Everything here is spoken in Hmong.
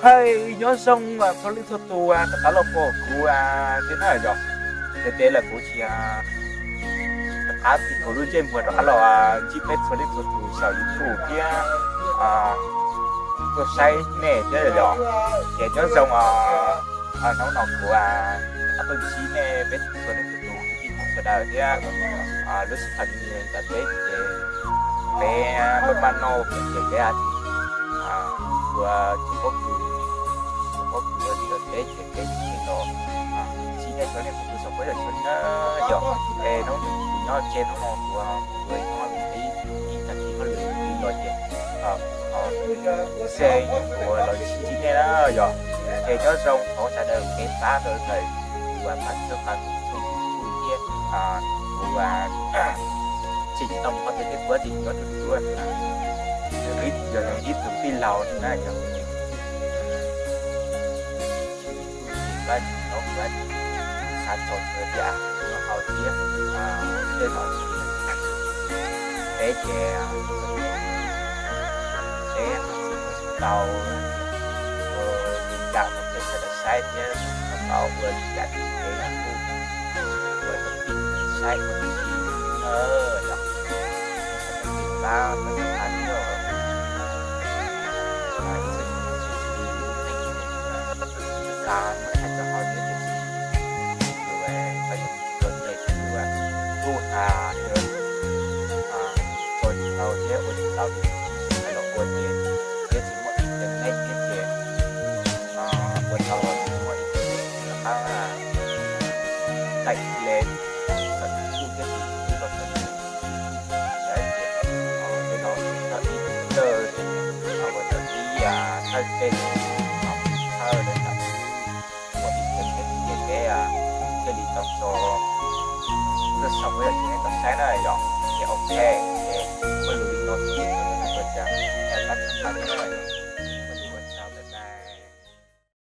Hais nyob zoo txhua leej txhua tus rov qab los pom kuv thiab na yom. Ces tej lawm kuv tsis rov qab tiv kuv lub ntsej muag rov qab los ntsib peb txhua leej txhua tus saum YouTube thiab tuaj saib nej thiab yom. Ces nyob zoo os, hnub no kuv rov qab tuaj ntsib nej peb txhua leej txhua tus kwv tij sawv daws thiab lub sij hawm no ntawm peb ces peb maj maj noj pem ces peb ua tsis paub kws, tsis paub kws ua tib lawm peb ces peb tsis los ntsib nej txhua leej txhua tus saum huab saum cua na yom. Es hnub no kuv nyob tsev hnub no kuv ua nyob ib tag kis hauj lwm li los ces xee kuv los ntsib nej na yom. Ces nyob zoo thov sawv daws kev pab rau ntawm kuv pab txhawb pab kuv txhua tus thiab kuv tsis tau qhov twg thiab kuv tsis nyob rau tuaj, yog ib tug tij laug na yom. Pab tsis tau pab xav txog tus tias nyob hauv thiab tej no peb ces peb tsis tau ua li cas rau peb sawv daws saib thiab tsis tau ua li cas rau peb los kuj ua rau peb saib ua li cas na yom. Pab pab txhawb pab thiab xav muab hais rau hauv thiab ces kuv tsis tau nyem kuv kuj hais tias tso tsis tau thiab ua tsis tau li, hais los ua ces thiab tsis muaj internet thiab ces ua tau los tsis muaj internet rov qab daim le tawm kuj thiab tsis kuj los tawm kuj tsis saib ces tej no tawm ib tawg ua tawm ib thawj tej thawj lawm ntawd ua internet ces peb thiaj li tau tso tuaj saum huab saum cua nej tau saib na yom. Ces ok, ces muaj lus li no xwb ces kuv ua cas pab txhawb pab thiab na yom.